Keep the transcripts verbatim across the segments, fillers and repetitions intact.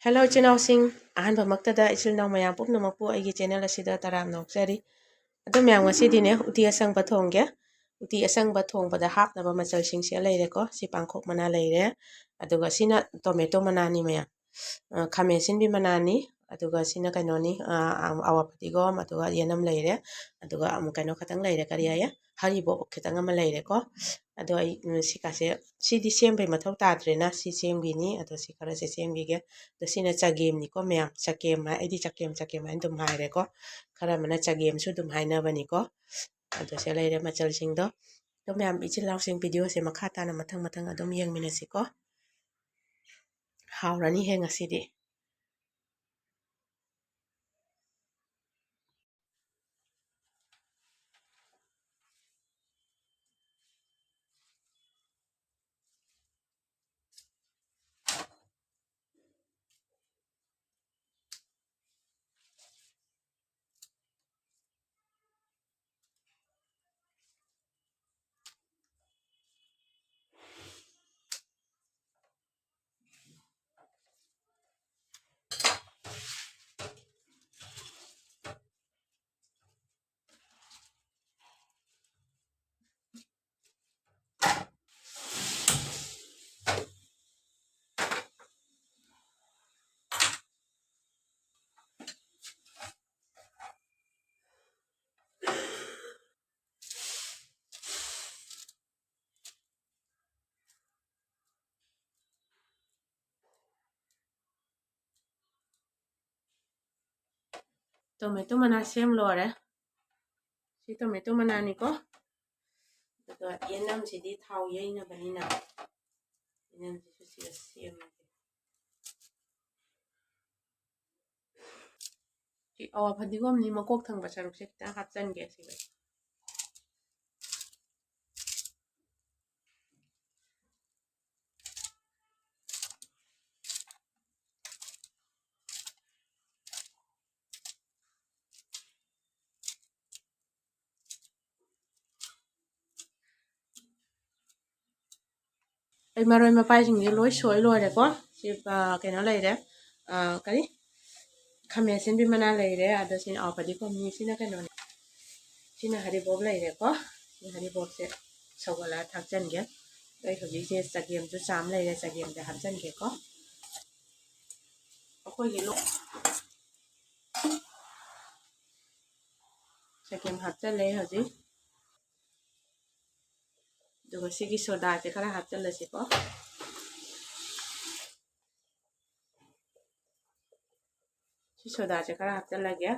Hello ꯏꯆꯤꯜ ꯏꯅꯥꯎꯁꯤꯡ, ꯑꯍꯥꯟꯕꯃꯛꯇꯗ ꯏꯆꯤꯜ ꯏꯅꯥꯎ ꯃꯌꯥꯝ ꯄꯨꯝꯅꯃꯛꯄꯨ ꯑꯩꯒꯤ ꯆꯦꯅꯦꯜ ꯑꯁꯤꯗ ꯇꯔꯥꯝꯅ ꯑꯣꯛꯆꯔꯤ꯫ ꯑꯗꯣ ꯃꯌꯥꯝ, ꯉꯁꯤꯗꯤꯅꯦ ꯎꯇꯤ ꯑꯁꯪꯕ ꯊꯣꯡꯒꯦ꯫ ꯎꯇꯤ ꯑꯁꯪꯕ ꯊꯣꯡꯕꯗ ꯍꯥꯞꯅꯕ ꯃꯆꯜꯁꯤꯡꯁꯦ ꯂꯩꯔꯦꯀꯣ꯫ ꯁꯤ ꯄꯥꯡꯈꯣꯛ ꯃꯅꯥ ꯂꯩꯔꯦ, ꯑꯗꯨꯒ ꯁꯤꯅ ꯇꯣꯃꯦꯇꯣ ꯃꯅꯥꯅꯤ ꯃꯌꯥꯝ꯫ ꯑ, ꯈꯥꯃꯦꯟ ꯑꯁꯤꯟꯕꯤ ꯃꯅꯥꯅꯤ, ꯑꯗꯨꯒ ꯁꯤꯅ ꯀꯩꯅꯣꯅꯤ, ꯑ, ꯑ, ꯑꯋꯥ ꯐꯗꯤꯒꯣꯝ, ꯑꯗꯨꯒ ꯌꯦꯅꯝ ꯂꯩꯔꯦ, ꯑꯗꯨꯒ ꯑꯃꯨꯛ ꯀꯩꯅꯣ ꯈꯛꯇꯪ ꯂꯩꯔꯦ, ꯀꯔꯤ ꯍꯥꯏꯌꯦ, ꯍꯔꯤꯕꯣꯞ ꯈꯤꯇꯪ ꯑꯃ ꯂꯩꯔꯦꯀꯣ꯫ ꯑꯗꯣ ꯑꯩ, ꯎꯝ, ꯁꯤꯀꯥꯁꯦ, ꯁꯤꯗꯤ ꯁꯦꯝꯕꯩ ꯃꯊꯧ ꯇꯥꯗ꯭ꯔꯦꯅ, ꯁꯤ ꯁꯦꯝꯈꯤꯅꯤ꯫ ꯑꯗꯣ ꯁꯤ ꯈꯔꯁꯦ ꯁꯦꯝꯈꯤꯒꯦ꯫ ꯑꯗꯣ ꯁꯤꯅ ꯆꯒꯦꯝꯅꯤꯀꯣ ꯃꯌꯥꯝ, ꯆꯒꯦꯝ ꯍꯥꯏ, ꯑꯩꯗꯤ ꯆꯒꯦꯝ, ꯆꯒꯦꯝ ꯍꯥꯏꯅ ꯑꯗꯨꯝ ꯍꯥꯏꯔꯦꯀꯣ꯫ ꯈꯔ ꯑꯃꯅ ꯆꯒꯦꯝꯁꯨ ꯑꯗꯨꯝ ꯍꯥꯏꯅꯕꯅꯤꯀꯣ꯫ ꯑꯗꯣ ꯁꯤ ꯂꯩꯔꯦ ꯃꯆꯜꯁꯤꯡꯗꯣ꯫ ꯑꯗꯣ ꯃꯌꯥꯝ, ꯏꯆꯤꯜ ꯏꯅꯥꯎꯁꯤꯡ, ꯚꯤꯗꯤꯑꯣꯁꯦ ꯃꯈꯥ ꯇꯥꯅ ꯃꯊꯪ ꯃꯊꯪ ꯑꯗꯨꯝ ꯌꯦꯡꯃꯤꯟꯅꯁꯤꯀꯣ꯫ ꯍꯥꯎꯔꯅꯤꯍꯦ ꯉꯁꯤꯗꯤ꯫ ꯇꯣꯃꯦꯇꯣ ꯃꯅꯥ ꯁꯦꯝ ꯂꯣꯏꯔꯦ꯫ ꯁꯤ ꯇꯣꯃꯦꯇꯣ ꯃꯅꯥꯅꯤꯀꯣ꯫ ꯑꯗꯨꯒ ꯌꯦꯅꯝꯁꯤꯗꯤ ꯊꯥꯎ ꯌꯩꯅꯕꯅꯤꯅ ꯌꯦꯅꯝꯁꯤꯁꯨ ꯁꯤꯗ ꯁꯦꯝꯃꯒꯦ꯫ ꯁꯤ ꯑꯋꯥ ꯐꯗꯤꯒꯣꯝꯅꯤ, ꯃꯀꯣꯛ ꯊꯪꯕ ꯁꯔꯨꯛꯁꯦ ꯈꯤꯇꯪ ꯍꯥꯞꯆꯤꯟꯒꯦ ꯁꯤꯒ꯫ ꯑꯩ ꯃꯔꯣꯏ ꯃꯄꯥꯡꯁꯤꯡꯁꯦ ꯂꯣꯏ ꯁꯣꯏ ꯂꯣꯏꯔꯦꯀꯣ꯫ ꯁꯤ, ꯑ, ꯀꯩꯅꯣ ꯂꯩꯔꯦ, ꯑꯥ, ꯀꯔꯤ? ꯈꯥꯃꯦꯟ ꯑꯁꯤꯟꯕꯤ ꯃꯅꯥ ꯂꯩꯔꯦ꯫ ꯑꯗꯣ ꯁꯤꯅ, ꯑꯥ, ꯐꯗꯤꯒꯣꯝꯅꯤ꯫ ꯁꯤꯅ ꯀꯩꯅꯣꯅꯦ꯫ ꯁꯤꯅ ꯍꯔꯤꯕꯣꯞ ꯂꯩꯔꯦꯀꯣ꯫ ꯁꯤ ꯍꯔꯤꯕꯣꯞꯁꯦ ꯁꯧꯒꯠꯂꯒ ꯊꯥꯛꯆꯟꯒꯦ꯫ ꯑꯩ ꯍꯧꯖꯤꯛꯁꯦ ꯆꯒꯦꯝꯁꯨ ꯆꯥꯝ ꯂꯩꯔꯦ꯫ ꯆꯒꯦꯝꯁꯦ ꯍꯥꯞꯆꯟꯒꯦꯀꯣ꯫ ꯑꯩꯈꯣꯏꯒꯤ ꯂꯣ-, ꯆꯒꯦꯝ ꯍꯥꯞꯆꯜꯂꯦ ꯍꯧꯖꯤꯛ꯫ ꯑꯗꯨꯒ ꯁꯤꯒꯤ ꯁꯣꯗꯥꯁꯦ ꯈꯔ ꯍꯥꯞꯆꯜꯂꯁꯤꯀꯣ꯫ ꯁꯤ ꯁꯣꯗꯥꯁꯦ ꯈꯔ ꯍꯥꯞꯆꯜꯂꯒꯦ꯫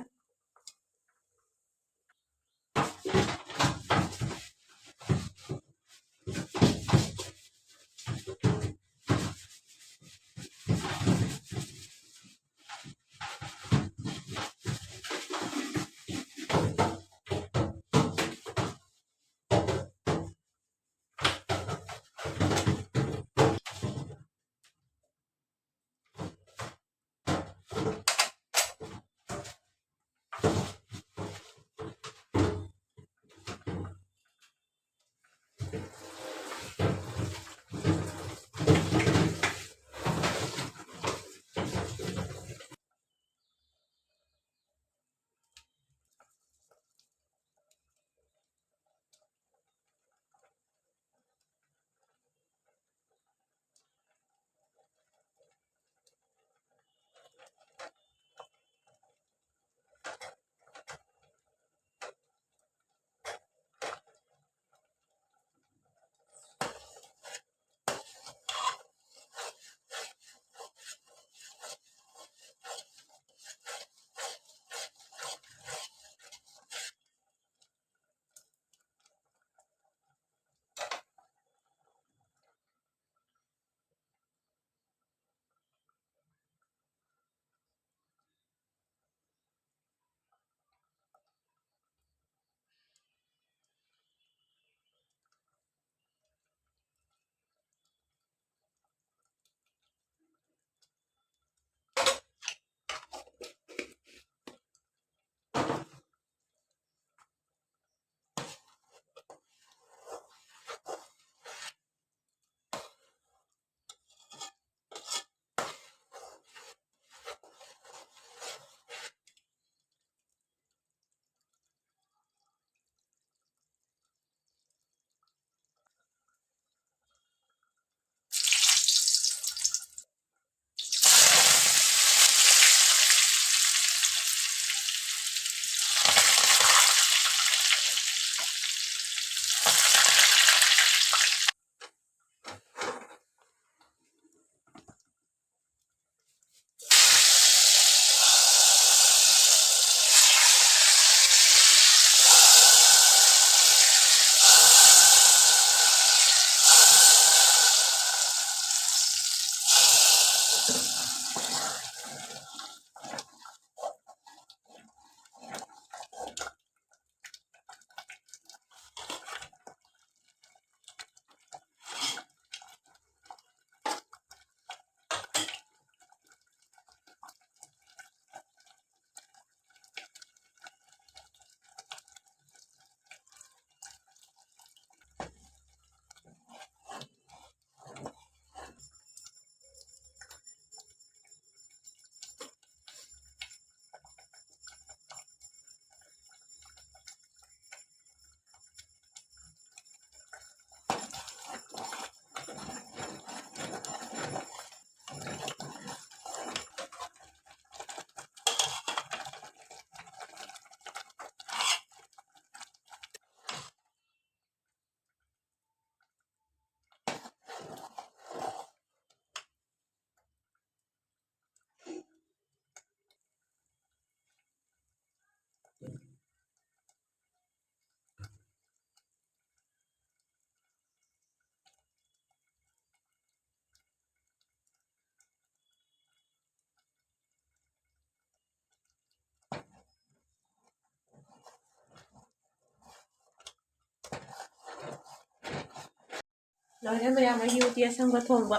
ꯂꯣꯏꯔꯦ ꯃꯌꯥꯝ, ꯑꯩꯒꯤ ꯎꯇꯤ ꯑꯁꯪꯕ ꯊꯣꯡꯕ꯫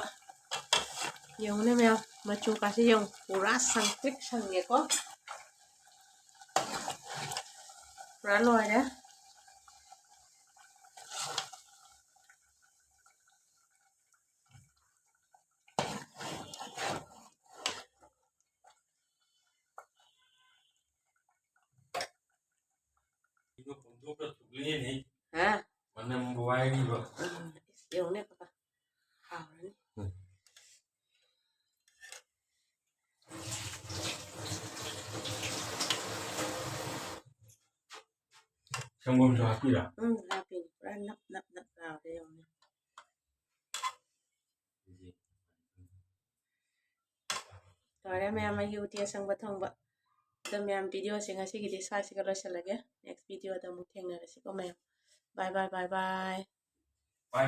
ꯌꯦꯡꯉꯨꯅꯦ ꯃꯌꯥꯝ, ꯃꯆꯨ ꯀꯥꯁꯦ ꯌꯦꯡꯉꯨ, ꯄꯨꯔꯥ ꯁꯪꯇ꯭ꯔꯤꯛ ꯁꯪꯉꯦꯀꯣ꯫ ꯄꯨꯔꯥ ꯂꯣꯏꯔꯦ꯫ ꯍꯥ? ꯃꯅꯝꯕꯨ ꯋꯥꯏꯔꯤꯕ꯫ ꯎꯝ, ꯏꯁ, ꯌꯦꯡꯉꯨꯅꯦ ꯄꯄꯥ꯫ ꯍꯥꯎꯔꯅꯤ꯫ ꯎꯝ꯫ ꯁꯪꯒꯣꯝꯁꯨ ꯍꯥꯞꯄꯤꯔꯥ? ꯎꯝ, ꯍꯥꯞꯄꯤꯅꯤ꯫ ꯄꯨꯔꯥ ꯅꯞ ꯅꯞ ꯅꯞ ꯂꯥꯎꯔꯦ ꯌꯦꯡꯉꯨꯅꯦ꯫ ꯂꯣꯏꯔꯦ ꯃꯌꯥꯝ, ꯑꯩꯒꯤ ꯎꯇꯤ ꯑꯁꯪꯕ ꯊꯣꯡꯕ꯫ ꯑꯗꯣ ꯃꯌꯥꯝ, videoꯁꯦ ꯉꯁꯤꯒꯤꯗꯤ ꯁ꯭ꯋꯥꯏꯁꯤꯒ ꯂꯣꯏꯁꯤꯜꯂꯒꯦ꯫ Next videoꯗ ꯑꯃꯨꯛ ꯊꯦꯡꯅꯔꯁꯤꯀꯣ ꯃꯌꯥꯝ꯫ Bye bye, bye bye꯫